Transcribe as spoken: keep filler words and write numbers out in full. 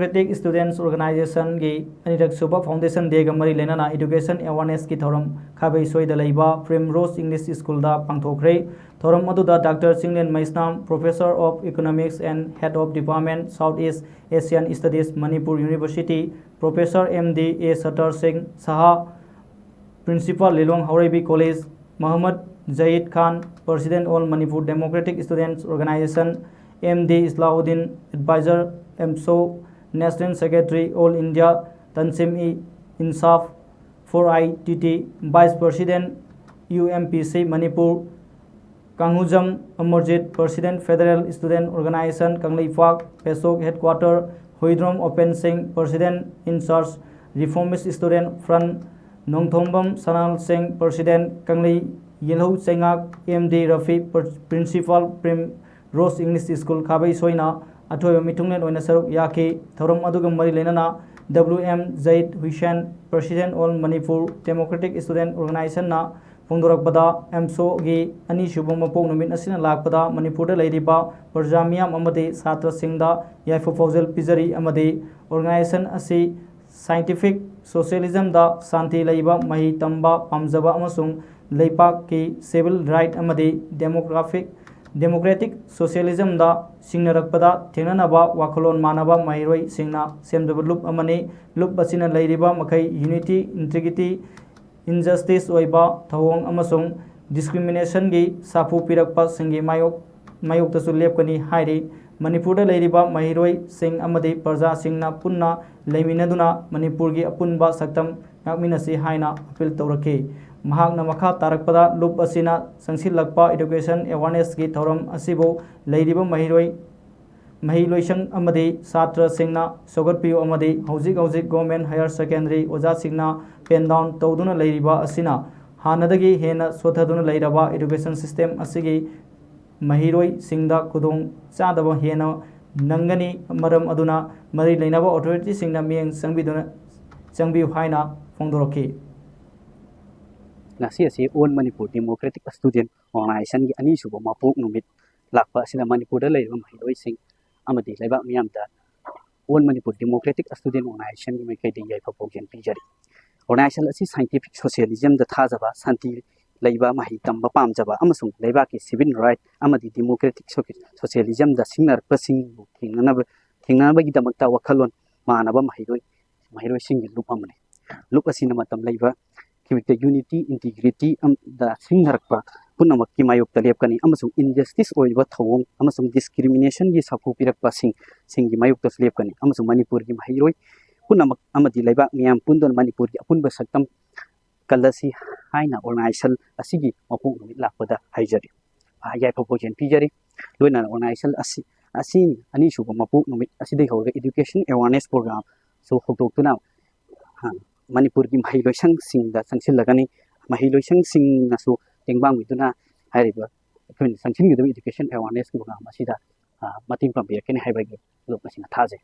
Democratic Students Organizationꯒꯤ ꯑꯅꯤꯔꯛ ꯁꯨꯕ Foundation Dayꯒ ꯃꯔꯤ ꯂꯩꯅꯅ Education Awarenessꯀꯤ ꯊꯧꯔꯝ ꯈꯥꯕꯩ ꯁꯣꯏꯗ ꯂꯩꯕ Primrose English Schoolꯗ ꯄꯥꯡꯊꯣꯛꯈ꯭ꯔꯦ꯫ ꯊꯧꯔꯝ ꯑꯗꯨꯗ Doctor Chinglen Meisnam, Professor of Economics and Head of Department, South East Asian Studies, Manipur University, Professor M D A Satar Singh Saha, Principal, Lilong Haoreibi College, Muhammad Zahid Khan, President, All Manipur Democratic Students Organization, M D Islauddin, Advisor, MSO, National Secretary, All India Tanzim-e-Insaf, four I T T, Vice President, U M P C Manipur, Kanghujam Amarjit, President, Federal Student Organization, Kangleipak, PESOK Headquarter, Huidrom Open Singh, President in Charge, Reformist Student Front, Nongthombam Sanal Singh, President, Kanglei Yelhou Chengak, M D Rafi, Pr-, Principal, Primrose English School, ꯈꯥꯕꯩ ꯁꯣꯏꯅ ꯑꯊꯣꯏꯕ ꯃꯤꯊꯨꯡꯂꯦꯟ ꯑꯣꯏꯅ ꯁꯔꯨꯛ ꯌꯥꯈꯤ꯫ ꯊꯧꯔꯝ ꯑꯗꯨꯒ ꯃꯔꯤ ꯂꯩꯅꯅ W M Zaid Hussain, President, All Manipur Democratic Student Organizationꯅ ꯐꯣꯡꯗꯣꯔꯛꯄꯗ, MSOꯒꯤ ꯑꯅꯤꯁꯨꯕ ꯃꯄꯣꯛ ꯅꯨꯃꯤꯠ ꯑꯁꯤꯅ ꯂꯥꯛꯄꯗ ꯃꯅꯤꯄꯨꯔꯗ ꯂꯩꯔꯤꯕ ꯄ꯭ꯔꯖꯥ ꯃꯤꯌꯥꯝ ꯑꯃꯗꯤ ꯁꯥꯇ꯭ꯔꯁꯤꯡꯗ ꯌꯥꯏꯐ ꯄꯥꯎꯖꯦꯜ ꯄꯤꯖꯔꯤ ꯑꯃꯗꯤ organization ꯑꯁꯤ scientific socialismꯗ ꯁꯥꯟꯇꯤ ꯂꯩꯕ ꯃꯍꯩ ꯇꯝꯕ ꯄꯥꯝꯖꯕ ꯑꯃꯁꯨꯡ ꯂꯩꯄꯥꯛꯀꯤ civil right ꯑꯃꯗꯤ demographic, democratic socialismꯗ ꯁꯤꯡꯅꯔꯛꯄꯗ ꯊꯦꯡꯅꯅꯕ ꯋꯥꯈꯜꯂꯣꯟ ꯃꯥꯟꯅꯕ ꯃꯍꯩꯔꯣꯏꯁꯤꯡꯅ ꯁꯦꯝꯖꯕ ꯂꯨꯞ ꯑꯃꯅꯤ꯫ ꯂꯨꯞ ꯑꯁꯤꯅ ꯂꯩꯔꯤꯕ ꯃꯈꯩ unity, integrity, injustice ꯑꯣꯏꯕ ꯊꯧꯑꯣꯡ ꯑꯃꯁꯨꯡ discriminationꯒꯤ ꯁꯥꯐꯨ ꯄꯤꯔꯛꯄꯁꯤꯡꯒꯤ ꯃꯥꯌꯣꯛ-, ꯃꯥꯌꯣꯛꯇꯁꯨ ꯂꯦꯞꯀꯅꯤ ꯍꯥꯏꯔꯤ꯫ ꯃꯅꯤꯄꯨꯔꯗ ꯂꯩꯔꯤꯕ ꯃꯍꯩꯔꯣꯏꯁꯤꯡ ꯑꯃꯗꯤ ꯄ꯭ꯔꯖꯥꯁꯤꯡꯅ ꯄꯨꯟꯅ ꯂꯩꯃꯤꯟꯅꯗꯨꯅ ꯃꯅꯤꯄꯨꯔꯒꯤ ꯑꯄꯨꯟꯕ ꯁꯛꯇꯝ ꯉꯥꯛꯃꯤꯟꯅꯁꯤ ꯍꯥꯏꯅ appeal ꯇꯧꯔꯛꯈꯤ꯫ ꯃꯍꯥꯛꯅ ꯃꯈꯥ ꯇꯥꯔꯛꯄꯗ ꯂꯨꯞ ꯑꯁꯤꯅ ꯆꯪꯁꯤꯜꯂꯛꯄ education awarenessꯀꯤ ꯊꯧꯔꯝ ꯑꯁꯤꯕꯨ ꯂꯩꯔꯤꯕ ꯃꯍꯩꯔꯣꯏ ꯃꯍꯩꯂꯣꯏꯁꯪ ꯑꯃꯗꯤ ꯁꯥꯇ꯭ꯔꯁꯤꯡꯅ ꯁꯧꯒꯠꯄꯤꯌꯨ ꯑꯃꯗꯤ ꯍꯧꯖꯤꯛ ꯍꯧꯖꯤꯛ Government Higher Secondary ꯑꯣꯖꯥꯁꯤꯡꯅ pen down ꯇꯧꯗꯨꯅ ꯂꯩꯔꯤꯕ ꯑꯁꯤꯅ ꯍꯥꯟꯅꯗꯒꯤ ꯍꯦꯟꯅ ꯁꯣꯠꯊꯗꯨꯅ ꯂꯩꯔꯕ education system ꯑꯁꯤꯒꯤ ꯃꯍꯩꯔꯣꯏꯁꯤꯡꯗ ꯈꯨꯗꯣꯡ ꯆꯥꯗꯕ ꯍꯦꯟꯅ ꯅꯪꯒꯅꯤ꯫ ꯃꯔꯝ ꯑꯗꯨꯅ ꯃꯔꯤ ꯂꯩꯅꯕ authorityꯁꯤꯡꯅ ꯃꯤꯠꯌꯦꯡ ꯆꯪꯕꯤꯗꯨꯅ, ꯆꯪꯕꯤꯌꯨ ꯍꯥꯏꯅ ꯐꯣꯡꯗꯣꯔꯛꯈꯤ꯫ ꯉꯁꯤ ꯑꯁꯤ All Manipur Democratic Student Organizationꯒꯤ ꯑꯅꯤꯁꯨꯕ ꯃꯄꯣꯛ ꯅꯨꯃꯤꯠ ꯂꯥꯛꯄ ꯑꯁꯤꯗ ꯃꯅꯤꯄꯨꯔꯗ ꯂꯩꯔꯤꯕ ꯃꯍꯩꯔꯣꯏꯁꯤꯡ ꯑꯃꯗꯤ ꯂꯩꯕꯥꯛ ꯃꯤꯌꯥꯝꯗ All Manipur Democratic Student Organizationꯒꯤ ꯃꯥꯏꯀꯩꯗꯒꯤ ꯌꯥꯏꯐ ꯄꯥꯎꯖꯦꯜ ꯄꯤꯖꯔꯤ꯫ ꯑꯣꯔꯒꯅꯥꯏꯖꯦꯁꯟ ꯑꯁꯤ scientific socialismꯗ ꯊꯥꯖꯕ, ꯁꯥꯟꯇꯤ ꯂꯩꯕ, ꯃꯍꯩ ꯇꯝꯕ ꯄꯥꯝꯖꯕ ꯑꯃꯁꯨꯡ ꯂꯩꯕꯥꯛꯀꯤ civil right ꯑꯃꯗꯤ democratic socialismꯗ ꯁꯤꯡꯅꯔꯛꯄꯁꯤꯡꯕꯨ ꯊꯦꯡꯅꯅꯕ ꯊꯦꯡꯅꯅꯕꯒꯤꯗꯃꯛꯇ ꯋꯥꯈꯜꯂꯣꯟ ꯃꯥꯟꯅꯕ ꯃꯍꯩꯔꯣꯏ ꯃꯍꯩꯔꯣꯏꯁꯤꯡꯒꯤ ꯂꯨꯞ ꯑꯃꯅꯤ꯫ ꯂꯨꯞ ꯑꯁꯤꯅ ꯃꯇꯝ ꯂꯩꯕ ꯈꯤꯕꯤꯛꯇ unity, integrity ꯑꯃꯗ ꯁꯤꯡꯅꯔꯛꯄ ꯄꯨꯝꯅꯃꯛꯀꯤ ꯃꯥꯌꯣꯛꯇ ꯂꯦꯞꯀꯅꯤ ꯑꯃꯁꯨꯡ injustice ꯑꯣꯏꯕ ꯊꯧꯑꯣꯡ ꯑꯃꯁꯨꯡ discriminationꯒꯤ ꯁꯥꯐꯨ ꯄꯤꯔꯛꯄꯁꯤꯡ ꯁꯤꯡꯒꯤ ꯃꯥꯌꯣꯛꯇꯁꯨ ꯂꯦꯞꯀꯅꯤ ꯑꯃꯁꯨꯡ ꯃꯅꯤꯄꯨꯔꯒꯤ ꯃꯍꯩꯔꯣꯏ ꯄꯨꯝꯅꯃꯛ ꯑꯃꯗꯤ ꯂꯩꯕꯥꯛ ꯃꯤꯌꯥꯝ ꯄꯨꯟꯗꯨꯅ ꯃꯅꯤꯄꯨꯔꯒꯤ ꯑꯄꯨꯟꯕ ꯁꯛꯇꯝ ꯀꯜꯂꯁꯤ ꯍꯥꯏꯅ ꯑꯣꯔꯒꯅꯥꯏꯖꯦꯁꯟ ꯑꯁꯤꯒꯤ ꯃꯄꯣꯛ ꯅꯨꯃꯤꯠ ꯂꯥꯛꯄꯗ ꯍꯥꯏꯖꯔꯤ꯫ ꯑ, ꯌꯥꯏꯐ ꯄꯥꯎꯖꯦꯜ ꯄꯤꯖꯔꯤ꯫ ꯂꯣꯏꯅꯅ ꯑꯣꯔꯒꯅꯥꯏꯖꯦꯁꯟ ꯑꯁꯤ ꯑꯁꯤ ꯑꯅꯤꯁꯨꯕ ꯃꯄꯣꯛ ꯅꯨꯃꯤꯠ ꯑꯁꯤꯗꯒꯤ ꯍꯧꯔꯒ education awareness programꯁꯨ ꯍꯧꯗꯣꯛꯇꯨꯅ, ꯑ, ꯃꯅꯤꯄꯨꯔꯒꯤ ꯃꯍꯩꯂꯣꯏꯁꯪꯁꯤꯡꯗ ꯆꯪꯁꯤꯜꯂꯒꯅꯤ꯫ ꯃꯍꯩꯂꯣꯏꯁꯪꯁꯤꯡꯅꯁꯨ ꯇꯦꯡꯕꯥꯡꯕꯤꯗꯨꯅ ꯍꯥꯏꯔꯤꯕ ꯑꯩꯈꯣꯏꯅ ꯆꯪꯁꯤꯟꯒꯗꯕ education awareness program ꯑꯁꯤꯗ, ꯑ, ꯃꯇꯦꯡ ꯄꯥꯡꯕꯤꯔꯛꯀꯅꯤ ꯍꯥꯏꯕꯒꯤ ꯂꯨꯞ ꯑꯁꯤꯅ ꯊꯥꯖꯩ꯫